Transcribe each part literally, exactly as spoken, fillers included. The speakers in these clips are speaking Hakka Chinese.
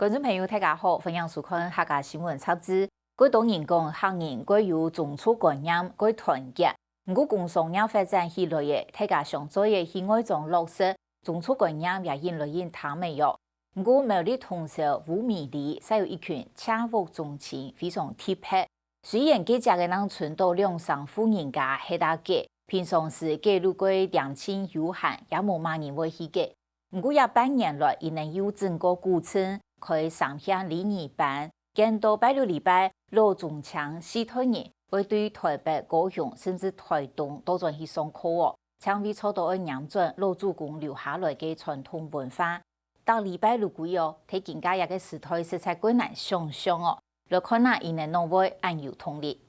觀眾朋友，大家好，歡迎收看客家新聞雜誌。蓋多人講，客人蓋有宗族觀念，蓋團結。毋過工商業發展起來了，大家相聚了去外庄落實，宗族觀念也因來因淡了喲。毋過苗栗通霄烏米里，煞有一群車屋宗親，非常特別。雖然該跡个人賰到兩三戶人家歇啊个，平常時該路个店親有限，也無麼人會去个。 毋過這半年來，佢等又整過古鎮，開三項禮儀班，見到拜六禮拜，老中青四代人會對臺北、高雄甚至臺東倒轉去上課哦，淨為做到愛拈轉老祖公留下來个傳統文化。逐禮拜六歸哦，在今下這个時代實在蓋難想像哦。來看啊，佢等仰會恁有動力。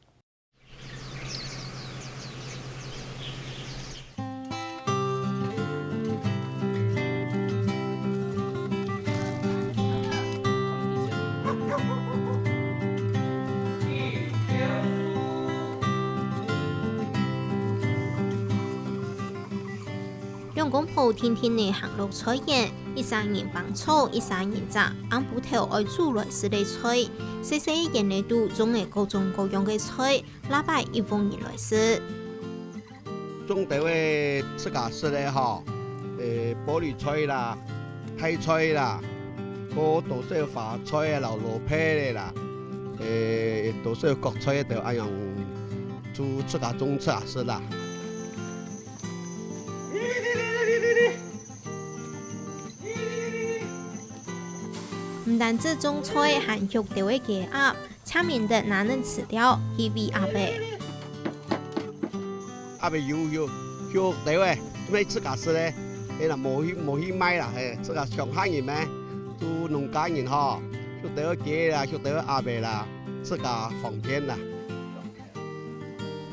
兩公婆定定仔行落菜園，一儕人挷草，一儕人摘暗晡頭愛煮來食个菜。細細个園仔肚種个各種各樣个菜， 逐擺一屋人來食。種兜仔自家食个吼，誒，玻璃菜啦、大菜啦，過多少花菜啊、老蘿蔔个啦，誒，多少角菜都恁樣，就自家種自家食啦。 毋單止種菜，還畜兜仔雞鴨，車明德拿等飼料去餵鴨仔。鴨仔有，有，畜兜仔，毋係自家食个，係啦，無去，無去賣啦，係，自家鄉下人咩，都農家人吼，畜兜仔雞啦，畜兜仔鴨仔啦，自家方便啦。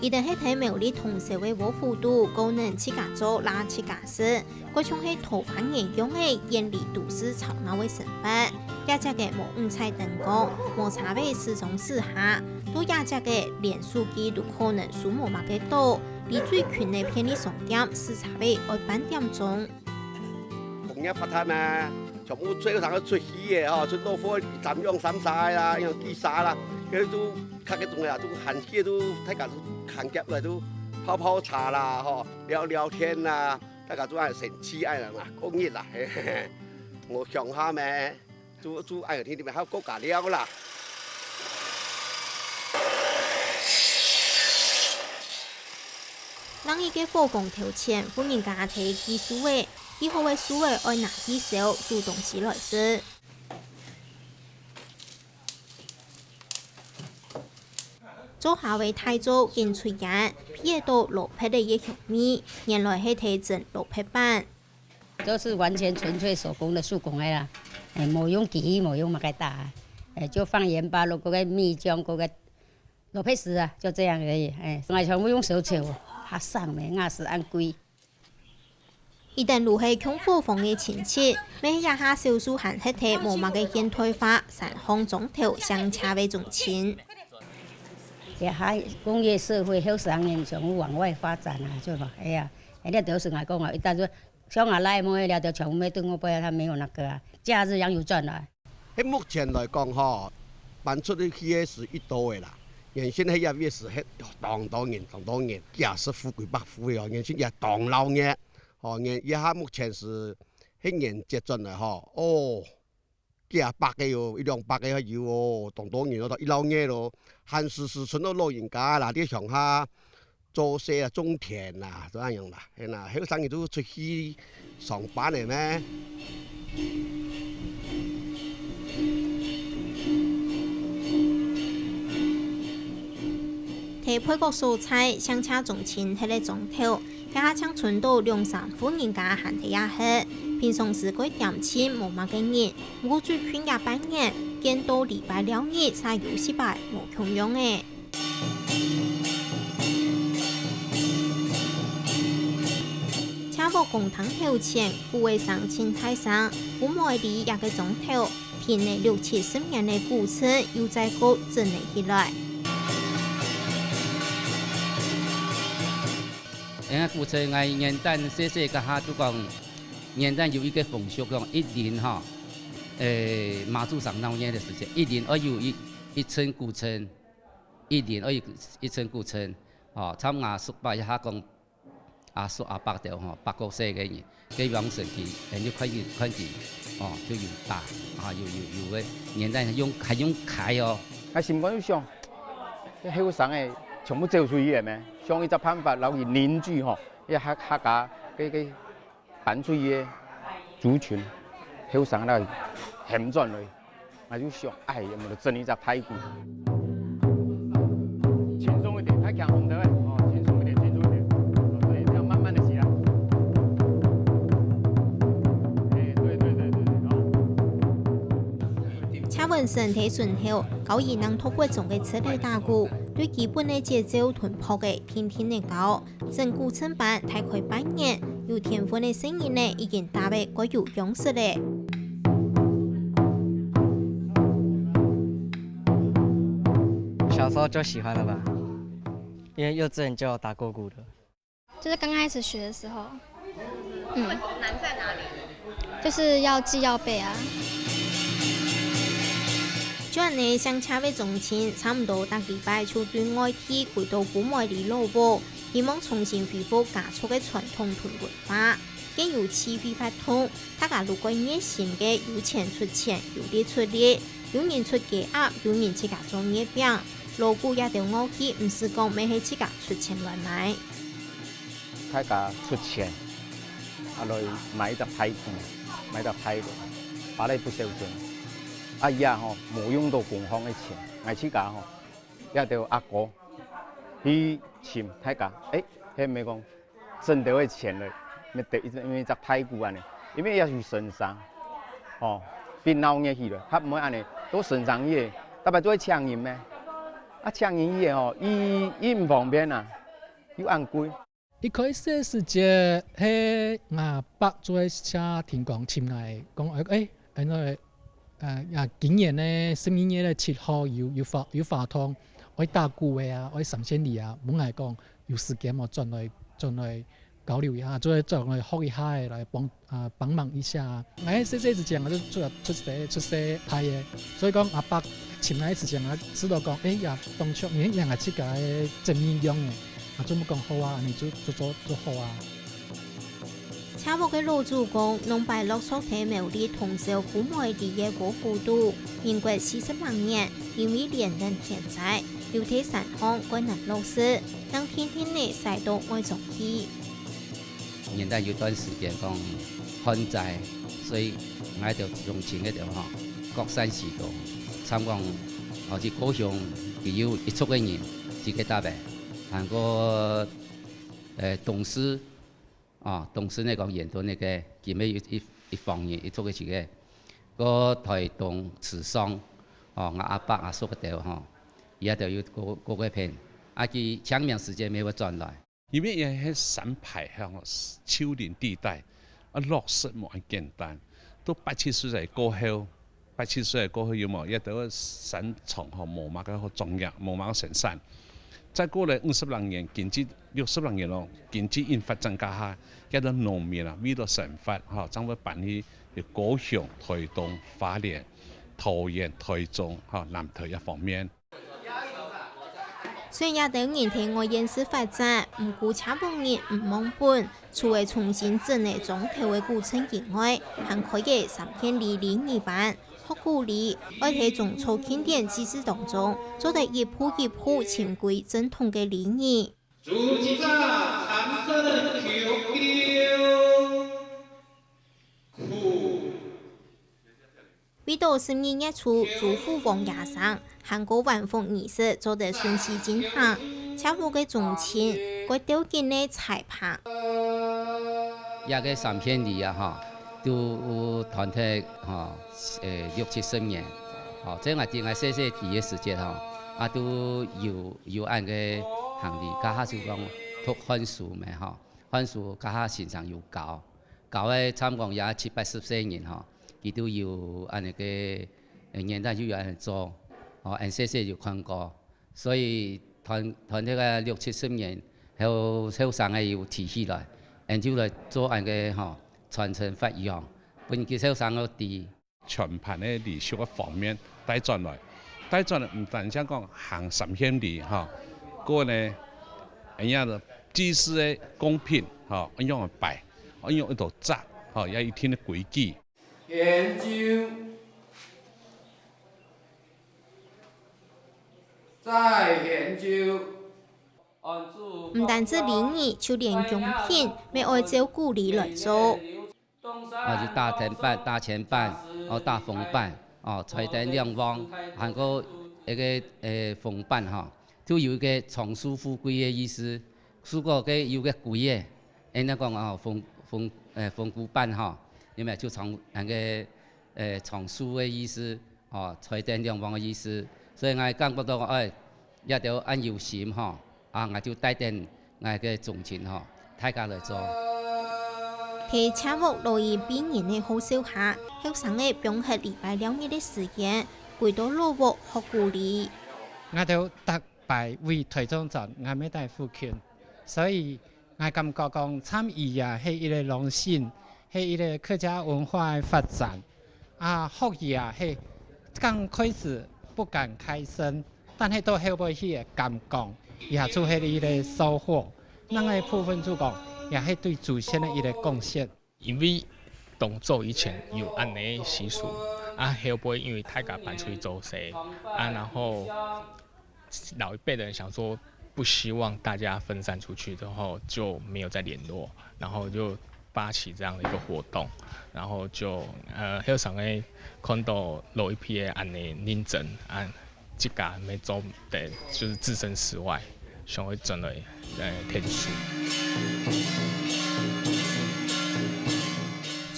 佢兜歇在苗栗通霄个窩夫肚，過年自家做啦自家食，蓋像係桃花源樣仔，遠離都市吵鬧个生活。這跡个無五彩燈光，無車仔駛上駛下，到這跡个連手機都可能收無麼个著，離最近个便利商店駛車仔愛半點鐘。 工業發達嘛，全部做生个出去个吼，出到貨站用三儕个啦，用幾儕啦，該都較該種个啊，都閒時都大家都閒夾來都泡泡茶啦，吼，聊聊天啦，大家都恁神氣恁樣啦，過日啦，嘿嘿嘿，無鄉下咩，都都恁樣天天還有過加料啦。 另一个火光頭前，婦人家提鋸樹仔，鋸好个樹仔愛拿去燒，煮東西來食。灶下个大灶緊炊煙，鼻得到蘿蔔个香味，原來係在蒸蘿蔔粄。 都是完全純粹手工的，手工个啦，哎，無用機器，無用麼个打啊，哎，就放鹽巴咯，摎个米漿，摎个蘿蔔絲啊，就這樣而已，哎，𠊎全部用手炒，較省咩，𠊎係恁貴。佢兜就係共伙房个親戚，乜係這下少數還歇在無麼个現代化、山項庄頭、鄉下个宗親。這下工業社會，後生人全部往外發展啊，就嘛，哎呀，哎，這都係𠊎講啊，一旦說 像𠊎倈妹了，就全部都外背啊，他沒有那個啊，假日樣有賺啊。係目前來講吼，搬出去个係一多个啦。原先係一位係係當多人，當多人，幾十戶、幾百戶个哦，原先也當鬧熱。吼，現，這下目前係係年節轉來吼，哦， 幾百个喲，一兩百个還有哦，當多人咯，一鬧熱咯，還時時賰到老人家啦，在鄉下做事啊，種田啦，就恁樣啦，係啦，後生人都出去上班个咩。在背角所在，鄉下宗親歇个庄頭， 這下淨賰到兩三戶人家還在這歇，平常時該店親無麼个人，毋過最近這半年，見到禮拜六日煞有息擺無共樣个。車屋公廳頭前，鼓个聲盡大聲，烏毛里這个庄頭， 停了六七十年个古鎮又再過整了起來。哎呀，古鎮𠊎原旦細細該下就講，原旦有一個風俗講，一鄰吼，誒，媽祖上鬧熱个時節，一定愛有一，一陣鼓陣，一定愛有一陣鼓陣，吼，參吾叔伯一下講，阿叔阿伯兜吼，八九歲个人，該往時佢，誒，你看佢，看佢，哦，就有打，啊，有，有，有个年代用，還用㧡哦。𠊎心肝有想，該後生个全部走出去个咩？想一隻辦法，摎佢凝聚吼，該客，客家，該，該 搬出去个族群，後生來喊轉來，𠊎就想，哎，有無得整一隻大鼓？輕鬆一點，太強紅的，哦，輕鬆一點，輕鬆一點，哦，對，這樣慢慢的起來。哎，對，對，對，對，對，哦。請問身體順後，高一能讀國中个出來打鼓，對基本个節奏同拍个定定个教。 整古鎮班大概半年，有天分个細人仔已經踏入各有樣式了。小時候就喜歡了吧？因為幼稚園就有打過鼓的。就是剛開始學的時候，嗯。難在哪裡？就是要記要背啊。轉呢，鄉下个宗親差毋多逐禮拜就對外地歸到姑妹里老屋， 希望重新恢復家族个傳統同文化，更有趣味活動，大家都蓋熱心个有錢出錢，有力出力，有人出雞鴨，有人自家做月餅，鑼鼓這兜樂器毋使講乜係自家出錢來買。大家出錢，啊來買一隻大鼓，買一隻大鑼，花了不少錢。啊，也吼，無用到公行个錢，𠊎自家吼，這兜阿哥 去尋大家，誒，係毋係講省兜个錢了，乜得一隻，因為一隻大鼓恁呢，因為也有先生，吼，變鬧熱去了，較毋會恁呢，都先生去个，逐擺都愛請人咩？啊，請人去个吼，佢，佢毋方便啊，又恁貴。 一開始个時節，係吾伯做个謝天公尋𠊎，講，誒，誒，恁樣，呃，啊，今年呢，十二月个七號有，有活，有活動，愛打鼓个啊，愛三線梨啊，問𠊎講有時間無轉來，轉來交流一下，做，轉來學一下个，來幫，啊，幫忙一下。𠊎細細時節，𠊎就出，出世，出世大个，所以講阿伯尋𠊎个時節，𠊎知道講，誒，也當像，誒，也𠊎自家个真人樣个。 啊，做麼講好啊，恁呢就，就做，做好啊。謝屋个老祖公，往擺落宿在苗栗通霄富美里个高埔肚，民國四十六年，因為連年天災，留在山項蓋難落實，正定定仔徙到外庄去。 原來有段時間講旱災，所以𠊎兜宗親該兜吼，各散四路，參講，好似高雄佢有一族个人，自家搭个，還過，呃，東勢，哦，東勢呢講遠端那個，佢乜有一，一房人，一族个自家，過臺東池上，哦，𠊎阿伯阿叔該兜吼，佢兜有過，過該片，啊，佢清明時節乜會轉來。 因為這係山排吼，丘陵地帶，啊，落實無恁簡單。到八七水災過後，八七水災過後有無？這兜山場吼，無麼个好種業，無麼个生產。再過來五十零年，經濟，六十零年咯，經濟因發展加下，這兜農民啊，為了生活吼，正會搬去高雄、臺東、花蓮、桃園、臺中吼，南投這方面。 雖然這兜人在外縣市發展，毋過謝屋人毋忘本，除了重新整个庄頭个古鎮以外，還開个三片梨禮儀班，學古禮，愛在宗族慶典祭祀當中，做得一步一步尋歸正統个禮儀。主祭者，參孫求救，苦 為到十二月初，朱府王爺牲，還過還福儀式做得順序進行，謝屋个宗親，蓋鬥緊个彩排。這個三片梨啊，吼，都團體，吼，呃，六七十年，吼，這𠊎知𠊎細細个時節，吼，啊，都有，有恁个行禮，該下就講讀漢書咩，吼，漢書該下先生有教， 教个參講也七八十歲人吼，佢都有恁呢个，呃，年代就有恁呢做，哦，𠊎細細有看過，所以團，團體个六七十年，後，後生个有提起來，𠊎就來做恁个吼，傳承發揚，分佢後生个知。全盤个禮俗个方面帶轉來。帶轉來毋單淨講行三獻禮吼，過呢，恁樣个祭祀个供品吼，愛仰般擺，愛仰般一道紮吼，也有一定个規矩。獻酒，再獻酒。毋單止禮儀，就連供品，乜愛照古禮來做。 哦，就大前班、大前班，哦，大紅班，哦，財丁兩旺，還過一個，呃，紅班吼，就有一個長壽富貴个意思。如果个有個貴个，人家講哦，紅，紅，呃，紅龜班吼，有無？就長，那個，呃，長壽个意思，哦，財丁兩旺个意思。所以𠊎感覺到，哎，這兜恁有心吼， 啊，𠊎就帶等𠊎个宗親吼，大家來做。在赤屋老一輩人个號召下，後生个放忒禮拜六日个時間，歸到老屋學古禮。𠊎兜逐擺為台中轉，𠊎乜在附近，所以𠊎感覺講參與也係一個榮幸，係一個客家文化个發展。 啊，學業啊，係剛開始不敢開聲，但係到後尾去會敢講，也就係一個收穫。另外一部分就講，也係對祖先个一個貢獻。因為當早以前有恁呢个習俗，啊，後尾因為大家搬出去做事，啊，然後 老一輩的人想說不希望大家分散出去之後就沒有再聯絡，然後就發起這樣的一個活動，然後就，呃，後生个看到老一輩个恁呢認真，啊，自家乜做得就是置身事外，想愛轉來，呃，𢯭手。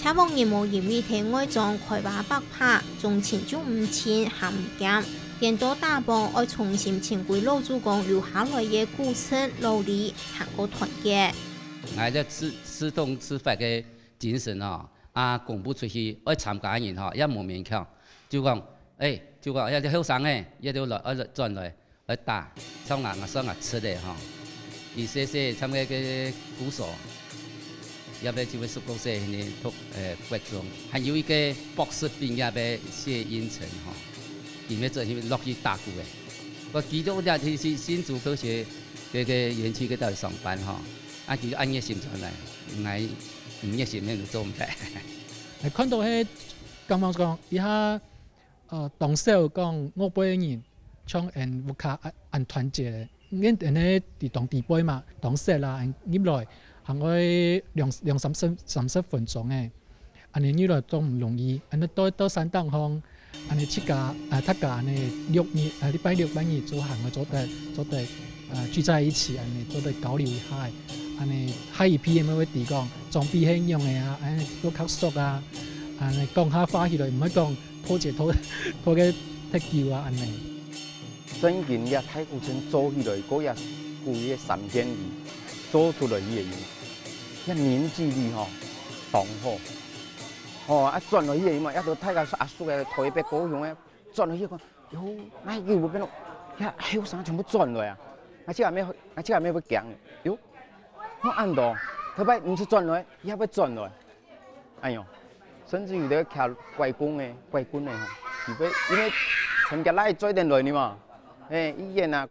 赤屋人無因為在外庄開畫百拍，宗親就毋親還毋驚，顛倒打幫愛重新尋歸老祖公留下來个古鎮老禮，還過團結。𠊎這自，自動自發个精神哦，啊，公布出去，愛參加个人吼，也無勉強，就講，欸，就講，這後生个，這兜來，愛轉來， 來打，像𠊎，𠊎算𠊎出个吼，佢細細參加个鼓手，也係就係十六歲个讀，呃，國中，還有一個博士畢業个謝英成吼，佢乜做，佢落去打鼓个。𠊎記得𠊎去新竹科學个，个園區个搭上班吼，啊，佢就恁熱心轉來，𠊎毋熱心，乜做毋得。欸，看到係，感覺講，一下 呃，當少講外背个人，像𫣆屋下恁，恁團結个。𫣆，𫣆呢，在當底背嘛，當細啦，𫣆入來，還愛兩，兩三十，三十分鐘个。恁呢入來都毋容易，恁呢到，到山頂項，恁呢自家，啊，大家恁呢六日，啊，禮拜六、拜日就還愛做得，做得，啊，聚在一起，恁呢做得交流一下。恁呢下一批个乜會知講，裝備係仰个啊，恁呢都較熟啊，恁呢講下話起來，毋會講 拖節拖，拖个忒久啊，恁呢。正經這大古鎮做起來，過這舊个三獻禮，做出來个人，這凝聚力吼，當好。吼，啊，轉來个人嘛，也都大家阿叔个、台北、高雄个，轉來个講，喲，哪久無變咯？這後生全部轉來啊！啊，這下乜，啊，這下乜會驚个，喲，我恁多，頭擺毋識轉來，也會轉來。 哎喲，甚至有兜徛拐棍个，拐棍个吼，佢會因為全家拉追等來呢嘛，嘿，醫院啊。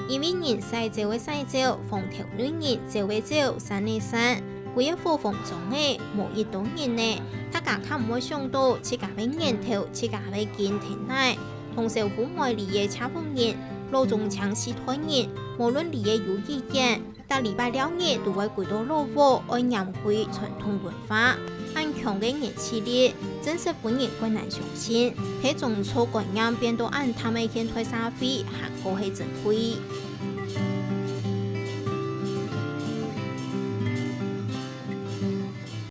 因為人駛走个駛走，風頭對人走个走，散个散，歸个伙房中个，無幾多人呢，大家較毋會想到自家个源頭，自家个根在哪。 通常赴會禮个赤屋人，老中青四代人，無論禮个有幾簡，逐禮拜六日都會歸到老屋，愛念歸傳統文化。恁強个凝聚力，真實分人較難相信，在宗族觀念變到恁淡个現代社會，還過係珍貴。